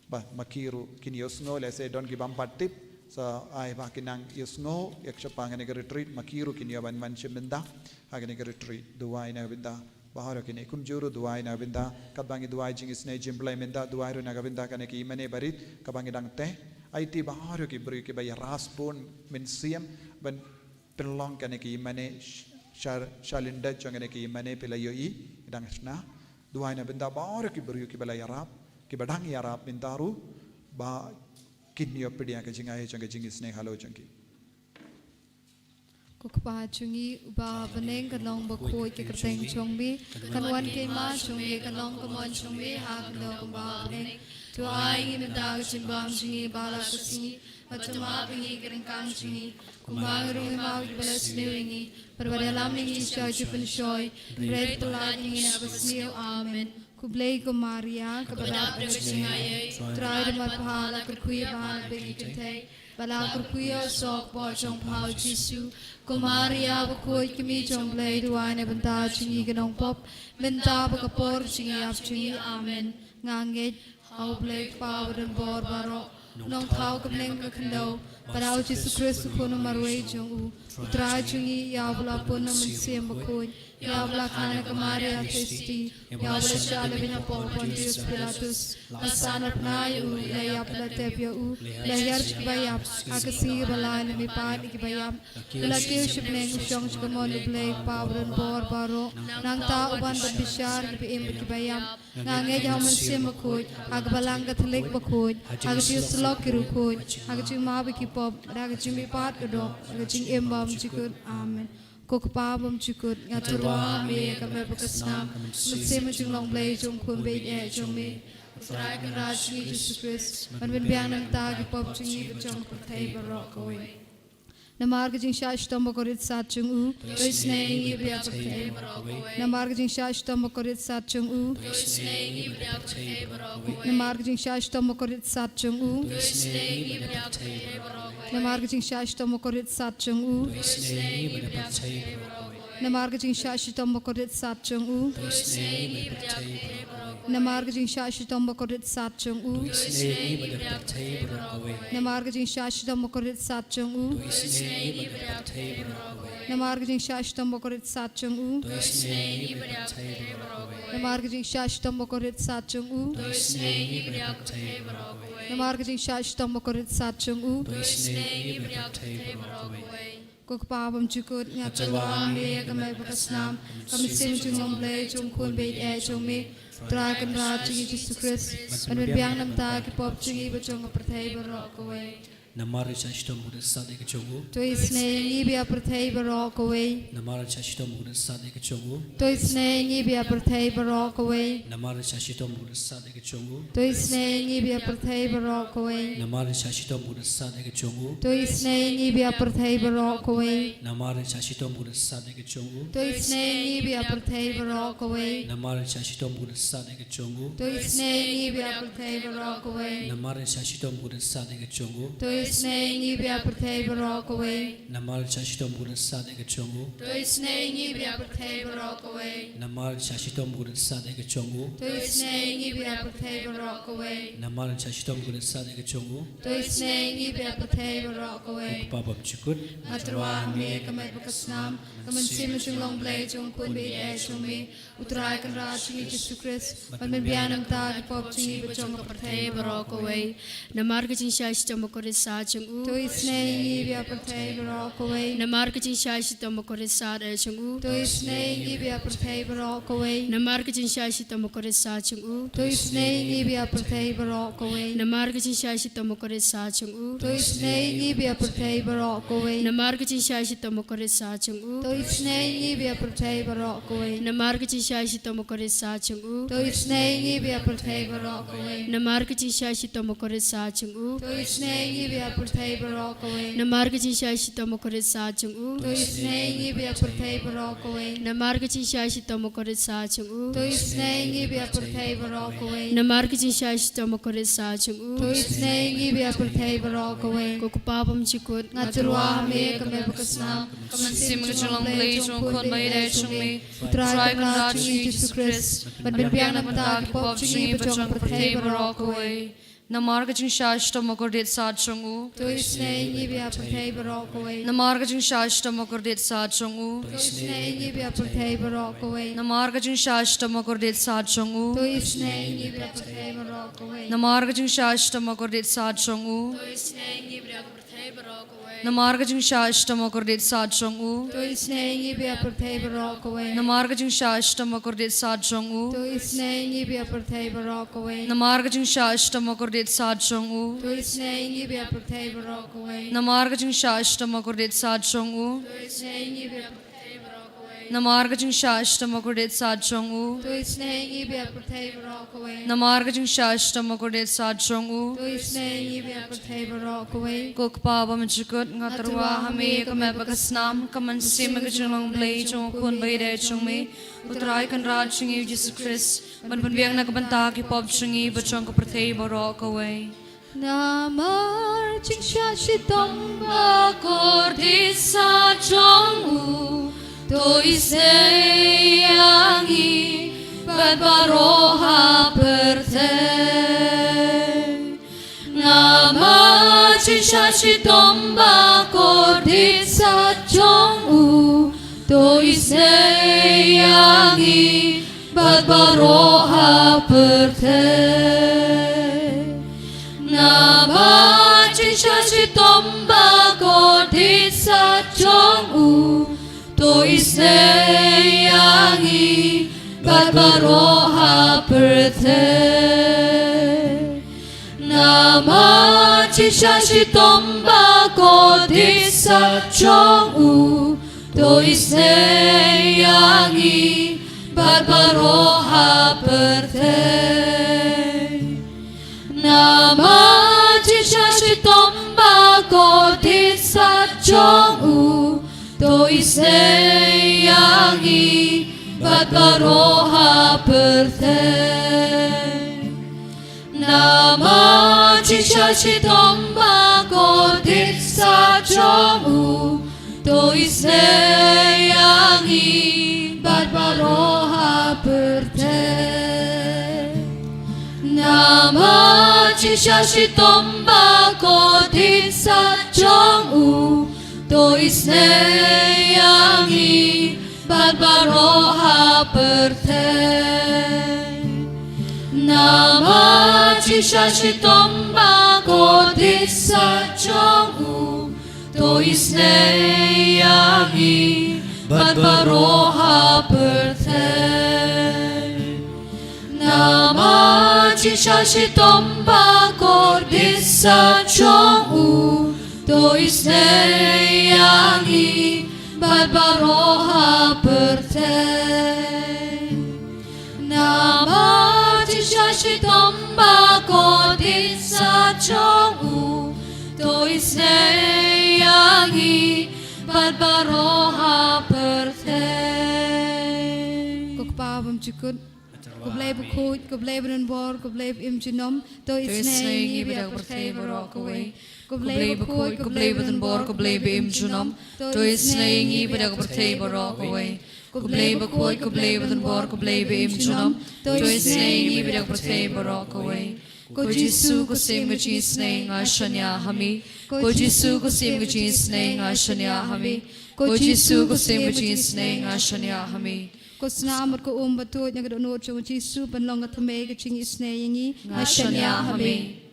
Ba, ma ki ruh kin ïohsngew, lehse don kibym pat tip. Sa ai ba kin nang ïohsngew ïa ka shaphang kane ka retreat, ma ki ruh kin ïoh ban wan shim bynta ha kane ka retreat. Duwai na ka bynta baroh kine, kumjuh ruh duwai na ka bynta, katba ngi duwai jingisnei jong U Blei mynta, duwai ruh na ka bynta kane ka ïingmane barit kaba ngi dang teh. Aiti baroh ki briew kiba ïarap bun mynsiem ban pynlong kane ka ïingmane, sh-, sha, sha lyndet jong kane ka ïingmane phi la ïohi, dang shna. Duwai na bynta baroh ki briew kiba la ïarap, kiba dang ïarap mynta ruh, ba kin ïoh pdiang ka jingai jong ka jingisnei halor jong ki. Ko Kpa jong ngi uba ha bneng, kan long bakhuid ka kyrteng jong me, kan wan ka hima jong me, kan long ka mon jong me ha kano kumba ha bneng. To ai ngi mynta ka jingbam jong ngi ba la ka sngi, bad to map ïa ngi ki ryngkang jong ngi, kumba ngi ruh ngi map ïa kiba la sniew ïa ngi, bad wat ïalam ïa ngi sha ka jingpynshoi, hynrei to pynlait ïa ngi na ka basniew. Amen. Khublei ko Maria, kaba dap da ka jingaiei, U Trai u don bad pha, la kyrkhu ïa pha ha pdeng ki kynthei, bad la kyrkhu ïa u soh ka kpoh jong pha u Jisu. Ko Maria bakhuid, ka Kmie jong U Blei, duwai na bynta jong ngi ki nongpop, mynta bad ka por jingïap jong ngi. Amen. Nga ngeit ha U Blei Kpa uba don bor baroh, u Nongthaw ka bneng ka khyndew, bad ha u Jisu Khrist u Khun marwei jong u, U Trai jong ngi, ïa uba la pun na u Mynsiem Bakhuid, ïa uba la kha na ka Maria Theisotti, ïa uba la shah lehbeiñ hapoh Pontius Pilatus, la sah na pnai ïa u, la ïap la tep ïa u, la hiar sha kiba ïap, ha ka sngi kaba lai la mihpat ïa kiba ïap, la kiew sha bneng, u shong sha kamon U Blei Kpa uba don bor baroh, nangta u ban ban bishar ïa kiba im bad kiba ïap. Nga ngeit ha u Mynsiem Bakhuid, ha ka Balang Katholik bakhuid, ha ka jingïasyllok ki riewkhuid, ha ka jingmap ïa ki pop, ha ka jingmihpat ka doh, ha ka jingim bymjukut. Amen. Ko Kpa bymjukut, nga tyrwa ha me ïa ka mei bad ka snam, ka mynsiem ka jinglong Blei jong u Khun baieit jong me, U Trai Kynrad jong ngi Jisu Khrist, ban pynbiang na ka bynta ki pop jong ngi bad jong ka pyrthei baroh kawei. Namar ka jingshah shitom bakordit sat jong u, to isynei ïa ngi bad ïa ka pyrthei baroh kawei. Namar ka jingshah shitom bakordit sat jong u, to isynei ïa ngi bad ïa ka pyrthei baroh kawei. Namar ka jingshah shitom bakordit sat jong u, to isynei ïa ngi bad ïa ka pyrthei baroh kawei. Namar ka jingshah shitom bakordit sat jong u, to isynei ïa ngi bad ïa ka pyrthei baroh kawei. Namar ka jingshah shitom bakordit sat jong u, to isynei ïa ngi bad ïa ka pyrthei baroh kawei. Namar ka jingshah shitom bakordit sat jong u, to isynei ïa ngi bad ïa ka pyrthei baroh kawei. Namar ka jingshah shitom bakordit sat jong u, to isynei ïa ngi bad ïa ka pyrthei baroh kawei. Namar ka jingshah shitom bakordit sat jong u, to isynei ïa ngi bad ïa ka pyrthei baroh kawei. Namar ka jingshah shitom bakordit sat jong u, to isynei ïa ngi bad ïa ka pyrthei baroh kawei. Namar ka jingshah shitom bakordit sat jong u, to isynei ïa ngi bad ïa ka pyrthei baroh kawei. Ko Kpa bymjukut, nga tyrwa ha me ïa ka mei bad ka snam, ka mynsiem ka jinglong Blei jong u Khun baieit jong me, U Trai Kynrad jong ngi Jisu Khrist, ban pynbiang na ka bynta ki pop jong ngi bad jong ka pyrthei baroh kawei. Namar ka jingshah shitom bakordit sat ïa ka jong u, to isynei ïa ngi bad ïa ka pyrthei baroh kawei. Namar ka jingshah shitom bakordit sat ïa ka jong u, to isynei ïa ngi bad ïa ka pyrthei baroh kawei. Namar ka jingshah shitom bakordit sat ïa ka jong u, to isynei ïa ngi bad ïa ka pyrthei baroh kawei. Namar ka jingshah shitom bakordit sat ïa ka jong u, to isynei ïa ngi bad ïa ka pyrthei baroh kawei. Namar ka jingshah shitom bakordit sat ïa ka jong u, to isynei ïa ngi bad ïa ka pyrthei baroh kawei. Namar ka jingshah shitom bakordit sat ïa ka jong u, to isynei ïa ngi bad ïa ka pyrthei baroh kawei. Namar ka jingshah shitom bakordit sat ïa ka jong u, to Isynei ïa ngi ba ïa pyrthei baroh kawei. Namar jingshah shitom bakordit satia ka jong u. To isynei ïa ngi ba ïa pyrthei baroh kawei. Namar jingshah shitom bakordit satia ka jong u. To isynei ïa ngi ba ïa pyrthei baroh kawei. Namar jingshah shitom bakordit satia ka jong u. To isynei ïa ngi ba ïa pyrthei baroh kawei. Ko Kpa bymjukut. Nga tyrwa ha me ka met bad ka snam, ka mynsiem ka jinglong Blei jong u Khun ba ïeit jong me, U Trai Kynrad jong ngi Jisu Khrist, ban pynbiang na ka bynta ki pop jong ngi bad jong ka pyrthei baroh kawei. Namar ka jingshah shitom bakordit satia jong u. To isynei ïa ngi ba ïa pyrthei baroh kawei. Namar ka jingshah shitom bakordit satia jong u. To isynei ïa ngi ba ïa pyrthei baroh kawei. Namar ka jingshah shitom bakordit satia jong u. To isynei ïa ngi ba ïa pyrthei baroh kawei. Namar ka jingshah shitom bakordit satia jong u. To isynei ïa ngi ba ïa pyrthei baroh kawei. Namar ka jingshah shitom bakordit satia jong u. To isynei ïa ngi ba ïa pyrthei baroh kawei. Namar ka jingshah shitom bakordit satia jong u. To isynei ïa ngi ba ïa pyrthei baroh kawei. Namar ka jingshah shitom bakordit satia jong u. To isynei ïa ngi ba ïa pyrthei baroh kawei. Namar ka jingshah shitom bakordit satia jong u. To isynei ïa ngi ba ïa pyrthei baroh kawei. Namar ka jingshah shitom bakordit satia jong u. To isynei ïa ngi ba ïa pyrthei baroh kawei. Namar ka jingshah shitom bakordit satia jong u. To isynei ïa ngi ba ïa pyrthei baroh kawei. Ko Kpa bymjukut. Nga tyrwa ha me ka met bad ka snam, ka mynsiem ka jinglong Blei jong u Khun ba ïeit jong me, U Trai Kynrad jong ngi Jisu Khrist, ban pynbiang na ka bynta ki pop jong ngi bad jong ka pyrthei baroh kawei. Namar ka jingshah shitom bakordit satia jong u. To isynei ïa ngi ba ïa pyrthei baroh kawei. Namar ka jingshah shitom bakordit satia jong u. To isynei ïa ngi ba ïa pyrthei baroh kawei. Namar ka jingshah shitom bakordit satia jong u. To isynei ïa ngi ba ïa pyrthei baroh kawei. Namar ka jingshah shitom bakordit satia jong u. To isynei ïa ngi ba ïa pyrthei baroh kawei. Namar ka jingshah shitom bakordit satia jong u. To isynei ïa ngi ba ïa pyrthei baroh kawei. Namar ka jingshah shitom bakordit satia jong u. To isynei ïa ngi ba ïa pyrthei baroh kawei. Namar ka jingshah shitom bakordit satia jong u. To isynei ïa ngi ba ïa pyrthei baroh kawei. Namar ka jingshah shitom bakordit satia jong u. To isynei ïa ngi ba ïa pyrthei baroh kawei. Namar ka jingshah shitom bakordit satia jong u. To isynei ïa ngi ba ïa pyrthei baroh kawei. Namar ka jingshah shitom bakordit satia jong u. To isynei ïa ngi ba ïa pyrthei baroh kawei. Ko Kpa bymjukut, nga tyrwa ha me ka met bad ka snam, ka mynsiem ka jinglong Blei jong u Khun ba ïeit jong me, U Trai Kynrad jong ngi Jisu Khrist, ban pynbiang na ka bynta ki pop jong ngi bad jong ka pyrthei baroh kawei. Namar jingshah shitom bakordit satia jong u, to isynei ïa ngi bad baroh ha pyrthei. Namar jingshah shitom bakordit satia jong u, to isynei ïa ngi bad baroh ha pyrthei. Namar jingshah shitom bakordit satia jong u, to isynei ïa ngi bad baroh ha pyrthei. Namar jingshah shitom bakordit satia jong u, to isynei ïa ngi bad baroh ha pyrthei. Namar jingshah shitom bakordit satia jong u, to isynei ïa ngi bad baroh ha pyrthei. Namar jingshah shitom bakordit satia jong u, to isynei ïa ngi bad baroh ha pyrthei. Namar jingshah shitom bakordit satia jong u, to isynei ïa ngi bad baroh ha pyrthei. Namar jingshah shitom bakordit satia jong u, to isynei ïa ngi bad baroh ha pyrthei. Namar jingshah shitom bakordit satia jong u, to isynei ïa ngi bad baroh ha pyrthei. Namar jingshah shitom bakordit satia jong u, to isynei ïa ngi bad baroh ha pyrthei. Ko Kpa bymjukut. Ko Blei bakhuid, ko Blei badonbor, ko Blei ba im junom, to isynei ïa ngi bad ïa ka pyrthei baroh kawei. Ko Blei bakhuid, ko Blei badonbor, ko Blei ba im junom, to isynei ïa ngi bad ïa ka pyrthei baroh kawei. Ko Blei bakhuid, ko Blei badonbor, ko Blei ba im junom, to isynei ïa ngi bad ïa ka pyrthei baroh kawei. Ko Jisu, ko Syiem ka jingisynei, nga shaniah ha me. Ko Jisu, ko Syiem ka jingisynei, nga shaniah ha me. Ko Jisu, ko Syiem ka jingisynei, nga shaniah ha me. Ko snam bad ko um ba tuid na ka dohnud jong u Jisu ban long ka thymmei ka jingisynei ïa ngi, nga shaniah ha me.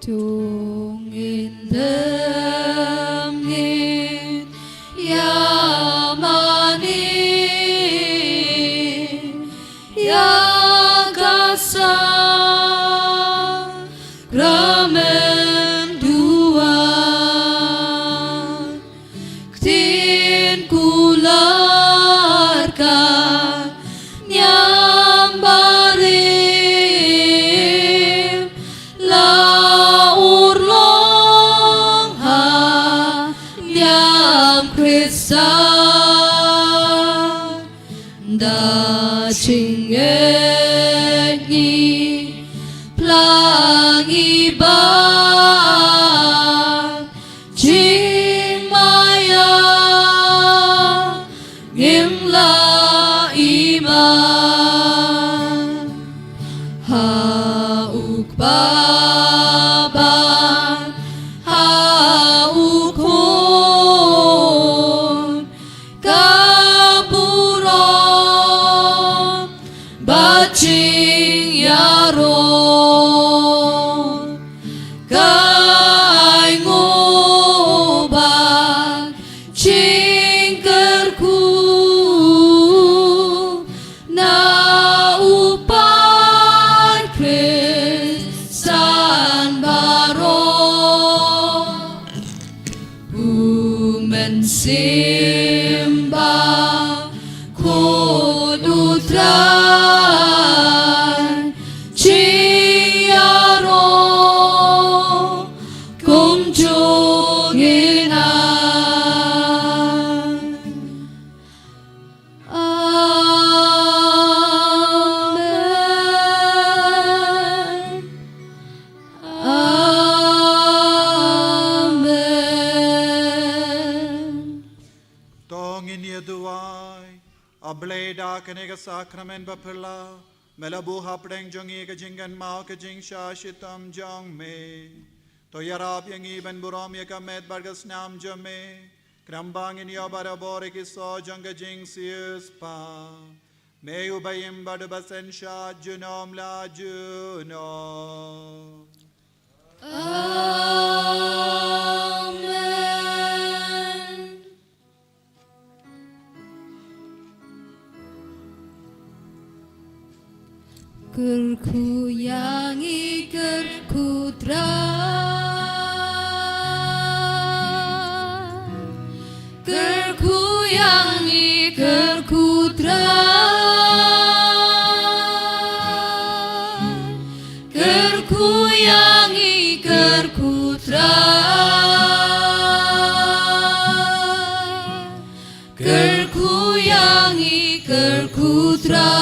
To ngin dem ngin ïamane ïa ka sakramen duwan. Ktien kular ka niam barim la urlong ha niam Khrista. Da jingngeit ngi pla ngi ban jingmaïa ngim lah iman. Ha u Kpa bad ha u Khun ka burom bad jingïaroh, ka ainguh bad jingkyrkhu na u paid Khristan baroh. U Mynsiem Bakhuid u trai jingïaroh kumjuh ngin ai. Amen. Amen. To ngin ïa duwai. A Blei, da kane ka sakramen baphylla me la buh hapdeng jong ngi ka jingkynmaw ka jingshah shitom jong me. To ïarap ïa ngi ban burom ïa ka met bad ka snam jong me, khnang ba ngin ïoh barabor ïa ki soh jong ka jingsiewspah. Me uba im bad uba synshar junom la junom. Amen. Kyrkhu ïa ngi, kyrkhu Trai. Kyrkhu ïa ngi, kyrkhu Trai. Kyrkhu ïa ngi, kyrkhu Trai. Kyrkhu ïa ngi, kyrkhu Trai.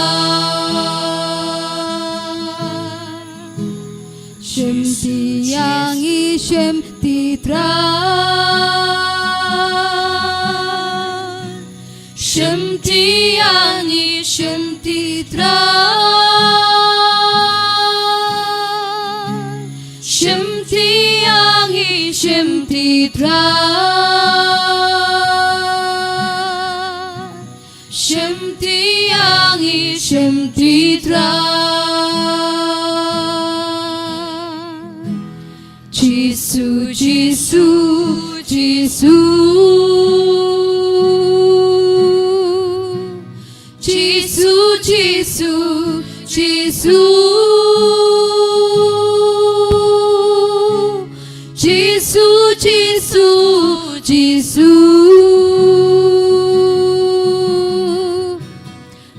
Shimti ïa ngi, shimti Trai. Shimti ïa ngi, shimti Trai. Shimti ïa ngi, shimti Trai. Shimti ïa ngi, shimti Trai. Jisu, Jisu, Jisu. Jisu, Jisu, Jisu. Jisu,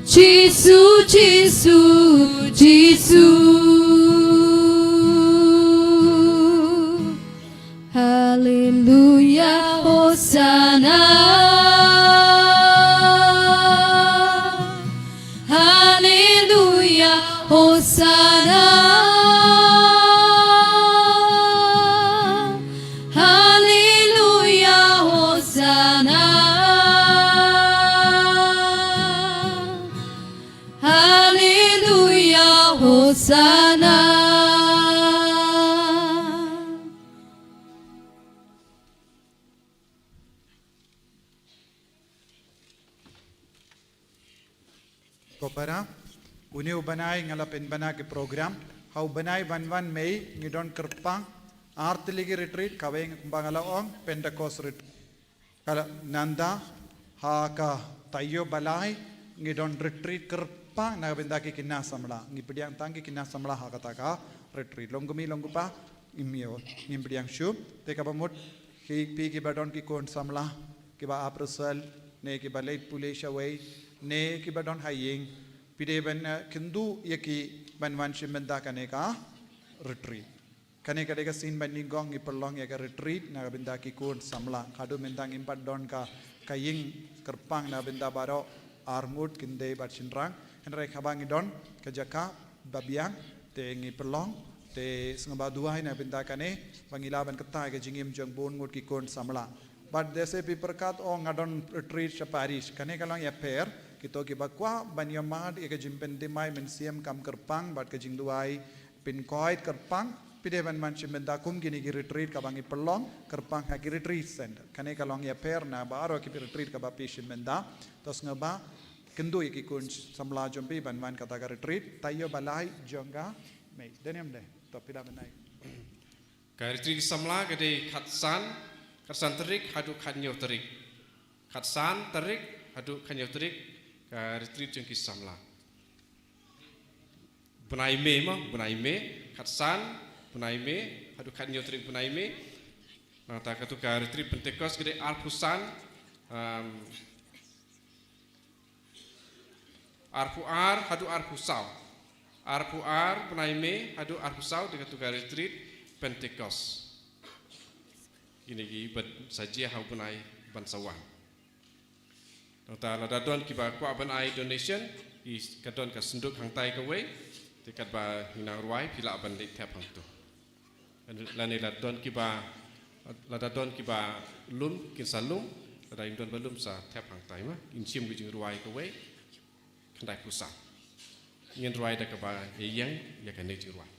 Jisu, Jisu, Jisu. Haleluya, Hosana. Haleluya, Hosana. Haleluya, Hosana. Haleluya, Hosana. Ko para, une u bnai nga la pynbna ki program. Ha u bnai ban wan Mei ngi don kyrpang ar tylli ki retreat, kawei kumba nga la ong Pentecost retreat. Ka la nanda ha ka taïew ba lai ngi don retreat kyrpang na ka bynta ki khynnah samla. Ngi pdiang tang ki khynnah samla ha kata ka retreat. Long kmie long kpa ngim ïoh, ngim pdiang shuh. Te kaba mut ki, phi kiba don ki khun samla kiba ap result ne kiba leit pule shawei ne kiba don ha ïing, phi dei ban, eh, kynduh ïa ki ban wan shim bynta kane ka retreat. Kane ka dei ka sien ba nyngkong ngi pynlong ïa ka retreat na ka bynta ki khun samla. Haduh mynta ngim pat don ka, ka ïing kyrpang na ka bynta baroh ar ngut khyndai bad shynrang. Hynrei haba ngi don ka jaka ba biang te ngi pynlong, te sngewbha duwai na ka bynta kane ba ngi lah ban kyntait ka jingim jong bun ngut ki khun samla. Bad lehse phi pyrkhat, oh, nga don retreat sha parish. Kane ka long ïapher, kito kiba kwah ban ïohmad ïa ka jingpynthymmai mynsiem kam kyrpang bad ka jingduwai pynkoit kyrpang, phi dei ban wan shim bynta kum kine ki retreat kaba ngi pynlong kyrpang ha ki retreat center. Kane ka long ïapher na baroh ki retreat kaba phi shim bynta. To sngewbha kynduh ïa ki khun samla jong phi ban wan kata ka retreat taïew ba lai jong ka Mei. Dei ne em dei? To phi lah ban ai. Ka retreat ki samla ka dei khatsan, khatsan tarik haduh khathynñiew tarik. Khatsan tarik haduh khathynñiew tarik ka retreat jong ki samla. Bnai Mei mo, bnai Mei, khatsan bnai Mei haduh khathynñiew tarik bnai Mei. Nangta katu ka retreat Pentecost ka dei arphew san, um, arphew ar haduh arphew saw. Arphew ar bnai Mei haduh arphew saw dei katu ka retreat Pentecost. Kine kiba sa jia ha u bnai ban sa wan. Nangta lada don kiba kwah ban ai donation, ki ka don ka synduk hangtai kawei, te katba ngi nang rwai phi lah ban leit thep hangto. Lane lada don kiba, lada don kiba lum kin sa lum, lada ym don ba lum sa thep hangtai ma, kin shim ka jingrwai kawei, khyndai phew saw. Ngin rwai da kaba ïeng ïa kane jingrwai.